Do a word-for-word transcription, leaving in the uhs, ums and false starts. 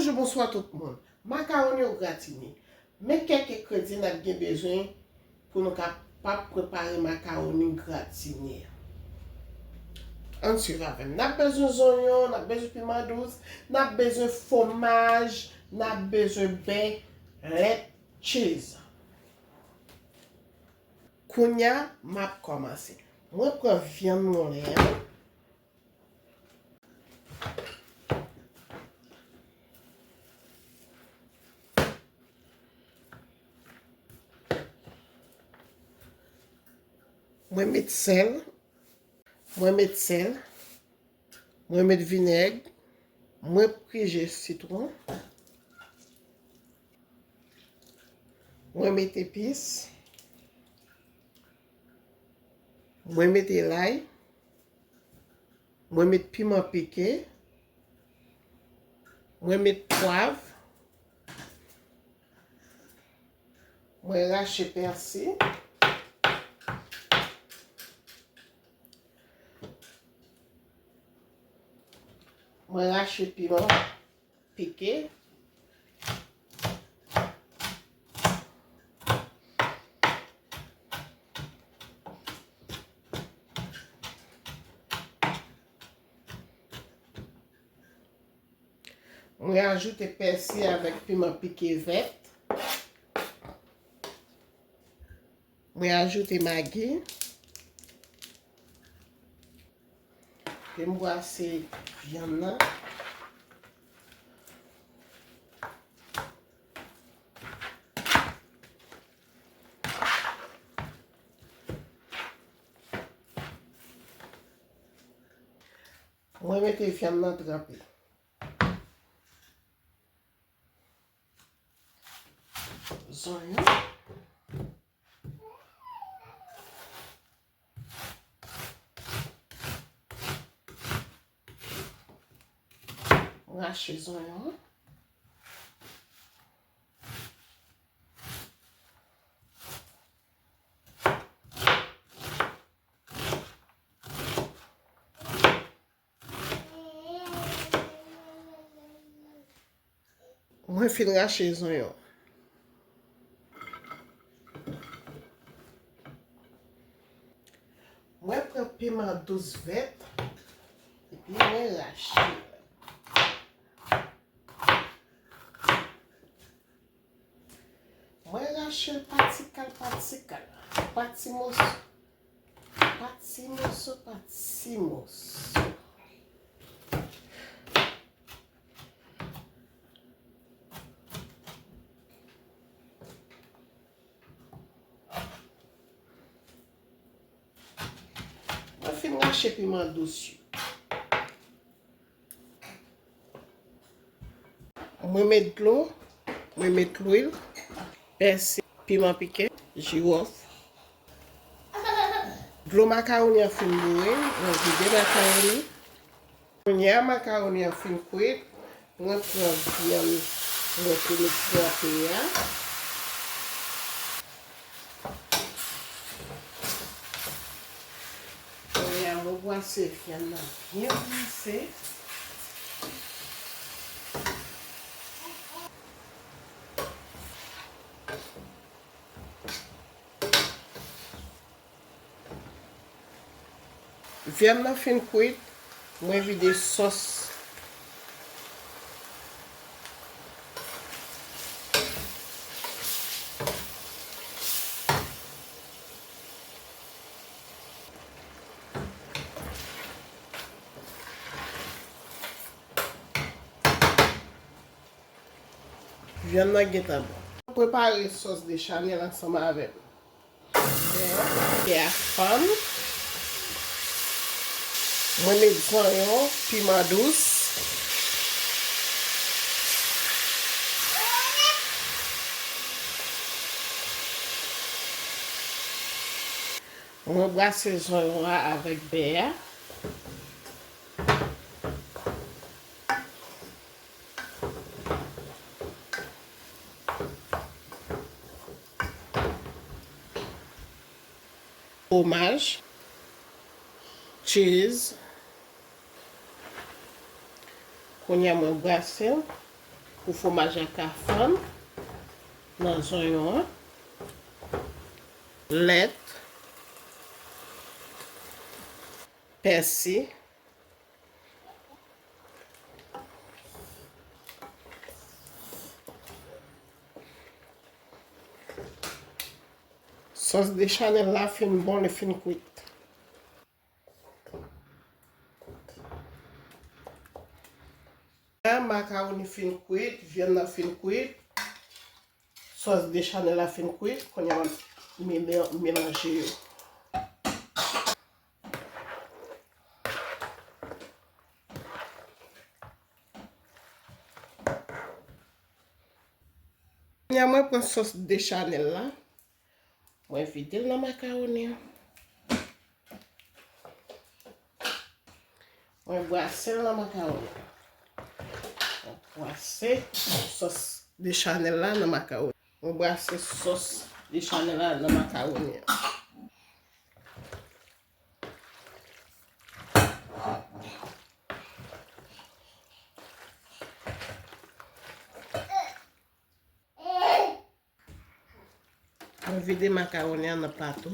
Bonjou, bonswa tout moun. Makawoni ou gratini. Men kèk engredyan n ap gen bezwen pou nou kapab prepare makawoni gratini a. Ann swiv avè m. N ap bezwen zonyon, n ap bezwen piman dous, n ap bezwen fwomaj, n ap bezwen bè, lèt, cheese. Kounye a, m ap kòmanse. Mwen pran vyann moulen an. Mwen met sèl. Mwen met sèl. Mwen met vinèg. Mwen prije sitwon. Mwen met epis. Mwen mete lay. Mwen met piman pike. Mwen met pwav. Mwen rache pèsi. Mwen rache piman pike. Mwen ajoute pèsi avèk piman pike vèt. Mwen ajoute magi. Epi m brase vyann nan. Mwen mete vyann nan tranpe. Zonyon. Rache zonyon an. Mwen fin rache zonyon. Mwen pran piman dous vèt, epi mwen rache l. Mwen rache l pa ti kal, pa ti kal, pa ti moso, pa ti moso, pa ti moso. Mwen fin rache piman dous yo. Mwen met dlo, mwen met lwil, pèsi, piman pike, jiwòf. Dlo makawoni an fin boure, mwen vide makawoni. Kounye a makawoni an fin kwit, mwen pran vyann mwen te met tranpe a. Kounye a mwen bwase vyann nan byen bwase. Vyann nan fin kwit, mwen vide sòs. Vyann nan gentan bon. Prepare sòs de chanèl ansanm avè m. Bè a fann. Mwen met zonyon, piman dous. Mwen brase zonyon an avèk bè a. Fwomaj, cheese. Kounye a mwen brase l. Pou fwomaj la ka fann nan zonyon an. Lèt, pèsi. Sòs de chanèl la fin bon, li fin kwit. Makawoni fin kwit, vyann nan fin kwit, sòs de chanèl la fin kwit, kounye a m ap melanje yo. Kounye a mwen pran sòs de chanèl la. Mwen vide l nan makawoni an. Mwen brase l nan makawoni an. Mwen brase sòs de chanèl la nan makawoni. Mwen brase sòs de chanèl la nan makawoni an. Mwen vide makawoni an nan plato.